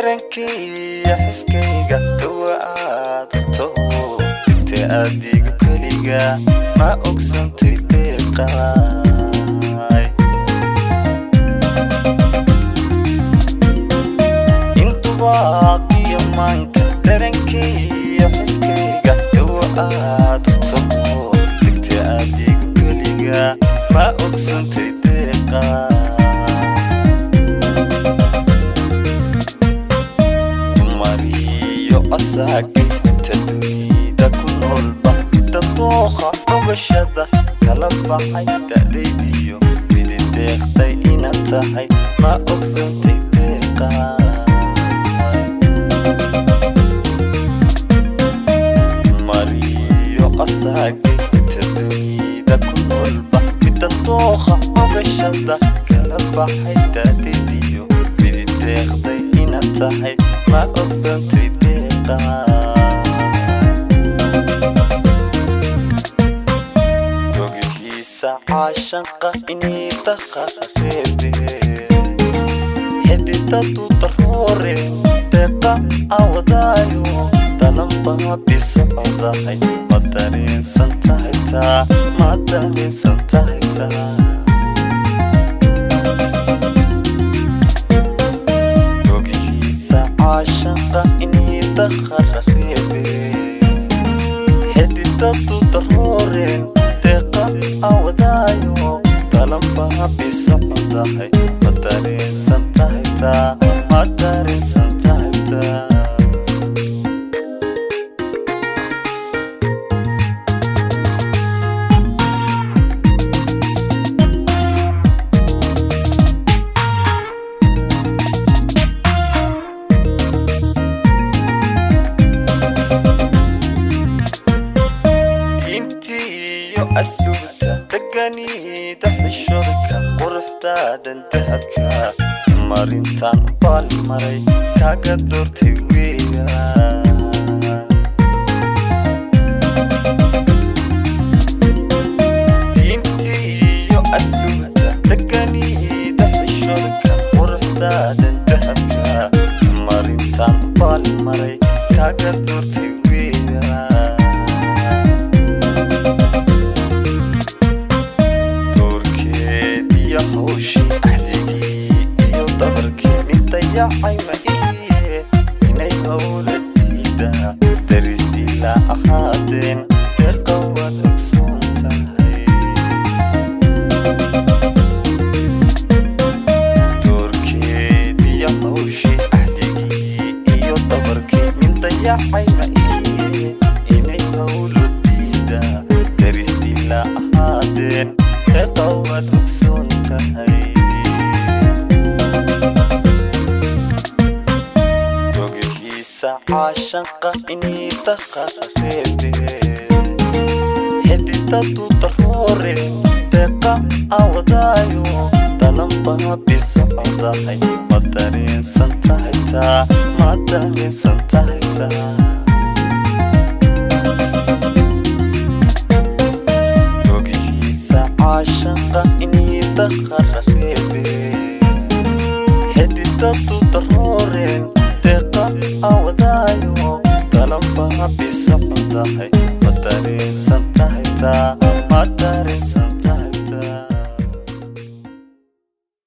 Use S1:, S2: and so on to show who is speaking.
S1: Dareenkaiyo xiskayga dawa aad u taho, digta adiga keliga, ma ogsantay deeqaay? Intuwaaqiyo maanka, dareenkaiyo xiskayga dawa aad u taho, digta adiga keliga, ma ogsantay deeqaay? Mariyo asaagay inta dunida ku noolba, inta dooqa ogashada kala baxay da'daydiyo midideeqtay inaad tahay, ma ogsantay deeqaay? Mariyo asaagay inta dunida ku noolba, midda dooqa ogashada kala baxay da'daydiyo midideeqtay inaad tahay, ma ogsantay deeqaay? Dogihiisa caashaqa inay daqareebe, xididadu daroore, deeqa awadaayo dalanbaa bisocodahay, ma dareensan tahay taa? Ma dareensan tahay taa? Dogihiisa caashaqa inay daqareebe, xididadu darooreen, deeqa awadaayo dalanbaa bisocodahay, ma dareensan tahay taa? Ma dareensan tahay taa? Diintiiyo asluubta, deganiida xishoodka, quruxdaadan dahabka, marintaan baalmaray kaaga doortay weya. Diintiiyo asluubta, deganiida xishoodka, quruxdaadan dahabka, marintaan baalmaray kaaga doortay weya. Doorkeediyo hawshii, axdigii iyo dabarkii, mid dayacay ma ihiye, inay howla diida daris ilaa ahaadeen, deeqa waad ogsoon tahay. Doorkeediyo hawshii, axdigii iyo dabarkii, mid dayacay ma ihiye, inay howla diida daris ilaa ahaadeen, deeqa waad ogsoon tahay. Dogihiisa caashaqa inay daqareebe, xididadu daroore, deeqa awadaayo dalanbaa bisocodahay, ma dareensan tahay taa? Ma dareensan tahay taa? Dogihiisa caashaqa inay daqareebe, xididadu darooreen, deeqa awadaayo dalanbaa bisocodahay, ma dareensan tahay taa? Ma dareensan